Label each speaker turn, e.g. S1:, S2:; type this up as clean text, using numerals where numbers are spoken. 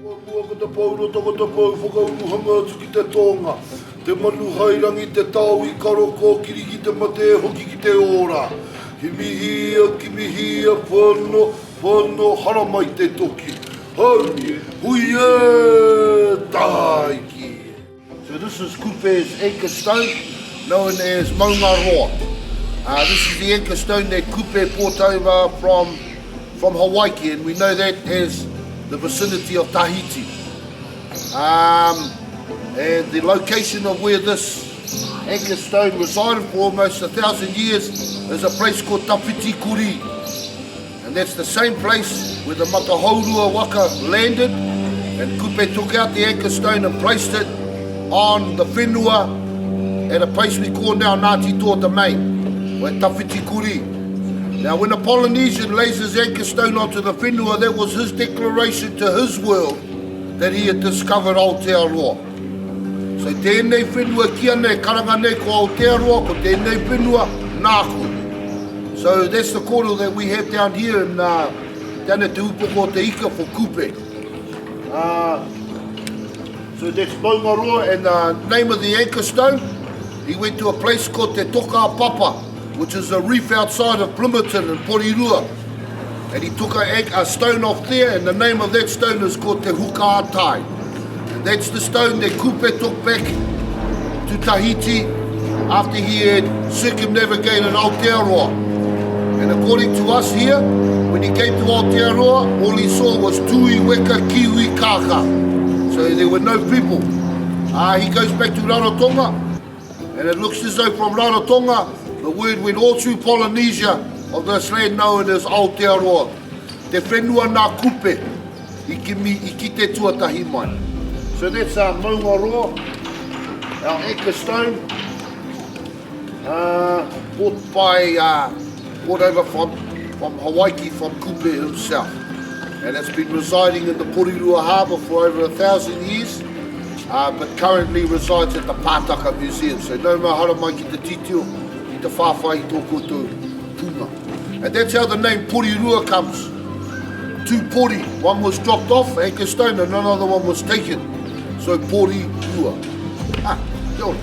S1: Kua mua ko te pou roto ko te pou whakauruhanga atu ki te tōnga, te manu hairangi, te tao i karo kōkiri ki te mate e hoki ki te ora. Kimihia, kimihia, whano, whano, haramai te toki. Haumi, hui e, tāiki! So this is Kupe's anchor stone, known as Maungaroa. Uh, this is the anchor stone that Kupe brought over from, from Hawaiki, and we know that as the vicinity of Tahiti. Um, and the location of where this anchor stone resided for almost a thousand years is a place called Tawhiti Kuri. And that's the same place where the Matahourua waka landed and Kupe took out the anchor stone and placed it on the whenua at a place we call now Ngāti Toa Domain, where Tawhiti Kuri. Now when a Polynesian lays his anchor stone onto the whenua, that was his declaration to his world that he had discovered Aotearoa. So tēnei whenua ki ana e karanga nei ko Aotearoa, ko tēnei whenua nāku. So that's the kōrero that we have down here in uh, down at Te Upoko o Te Ika for Kupe. Uh, so that's Maungaroa and the name of the anchor stone. He went to a place called Te Toka Papa, which is a reef outside of Plimmerton in Porirua. And he took a, a stone off there, and the name of that stone is called Te Huka Tai. And that's the stone that Kupe took back to Tahiti after he had circumnavigated Aotearoa. And according to us here, when he came to Aotearoa, all he saw was tui, weka, kiwi, kaka. So there were no people. Uh, he goes back to Rarotonga, and it looks as though from Rarotonga, the word went all through Polynesia of this land known as Aotearoa. Te whenua nā Kupe i kimi i kite tuatahi mai. So that's our Maungaroa, our anchor stone, uh, bought by, uh, brought over from, from Hawaiki, from Kupe himself. And it's been residing in the Porirua Harbour for over a thousand years, uh, but currently resides at the Pātaka Museum. So no mahara mai ki te titio, ki te whāwhai i tō koutou puna. And that's how the name Porirua comes. Two pori, one was dropped off, anchor stone, and another one was taken. So Porirua. Ah, kia ora.